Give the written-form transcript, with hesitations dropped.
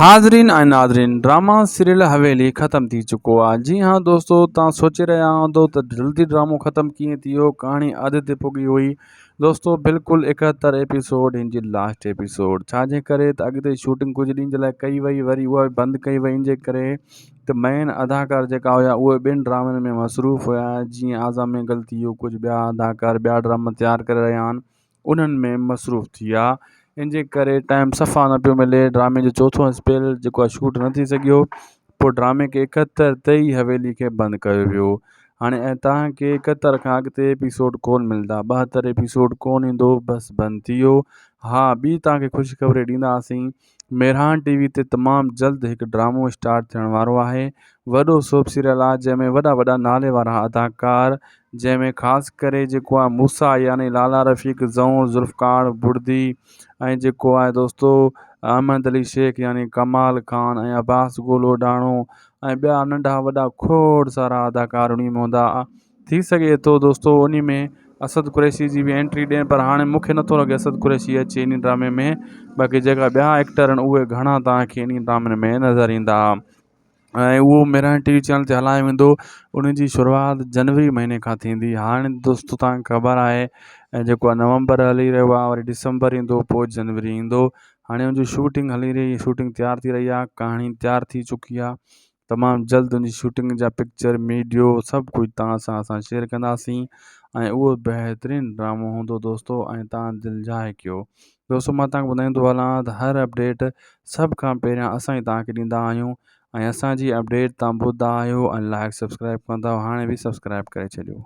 حاضرين ۽ ناظرين drama serial حويلي ختم ٿي چڪو آ جي ها دوستو تان سوچي رهيا هوندو ته جلدي ڊرامو ختم ڪيئن ٿي ويو ڪهاڻي اڌ تي پڳي هئي دوستو بلڪل 71 ايپيسوڊ هن جي لاسٽ ايپيسوڊ ڇا جي ڪري ته اڳتي شوٽنگ ڪجهه ڏينهن جي لاء ڪئي وئي وري اها به بند ڪئي وئي ان جي ڪري ته مين اداڪار جيڪا هيا اهي ٻين ڊرامن ۾ مصروف هيا جيئن اعظم مينگل ٿي ويو ڪجهه ٻيا اداڪار ٻيا ڊراما تيار ڪري رهيا آهن انهن ۾ مصروف ٿي ويا ان جي ڪري ٽائيم صفا نه پيو ملي ڊرامي جو چوٿون اسپيل جيڪو آهي شوٽ نه ٿي سگهيو پوء ڊرامي کي ايڪهتر تي ئي حويلي کي بند ڪيو ويو هاڻي ۽ تهان کي ايڪهتر کان اڳتي ايپيسوڊ ڪون ملندا ٻاهتر ايپيسوڊ ڪون ايندو بس بند ٿي ويو ها ٻي تهان کي خوشخبري ڏينداسين مهراڻ ٽي وي تي تمام جلد هڪ ڊرامو اسٽارٽ ٿيڻ وارو آهي وڏو سوپ سيريل آهي جنهن ۾ وڏا وڏا نالي وارا اداڪار جنهن ۾ خاص ڪري جيڪو آهي موسيٰ يعني لالا رفيق زئون ذوالفقار بڙدي ۽ جيڪو آهي دوستو احمد علي شيخ يعني ڪمال خان ۽ عباس گل اوڍاڻو ۽ ٻيا ننڍا وڏا کوڙ سارا اداڪار انهي ۾ هوندا ٿي سگهي ٿو دوستو انهي ۾ اسد قريشي جي به انٽري ڏين پر هاڻي مونکي نٿو لڳي اسد قريشي اچي انهي ڊرامي ۾ باقي جيڪا ٻيا ايڪٽر آهن اهي گهڻا توهان کي انهي ڊرامن ۾ نظر ايندا ۽ اهو مهراڻ ٽي وي چينل تي هلايو ويندو ان جي شروعات جنوري مهيني کان ٿيندي هاڻي دوستو توهان کي خبر آهي ۽ جيڪو نومبر هلي رهيو آهي وري ڊسمبر ايندو پوء جنوري ايندو هاڻي ان جي شوٽنگ هلي رهي شوٽنگ تيار ٿي رهي آهي ڪهاڻي تيار ٿي چڪي آهي تمام جلد ان جي شوٽنگ جا پڪچر ويڊيو سڀ ڪجهه توهان سان اسان شيئر ڪنداسين ۽ اهو بهترين ڊرامو هوندو دوستو ۽ توهان دل جاء ڪيو دوستو مان توهان کي ٻڌائيندو هلان ته هر اپڊيٽ سڀ کان پهريان اسان ئي توهان کي ڏيندا آهيون ۽ اسان جي اپڊيٽ توهان ٻڌندا آهيو ۽ لائڪ سبسڪرائب ڪندا آهيو هاڻي به سبسڪرائب ڪري ڇڏيو.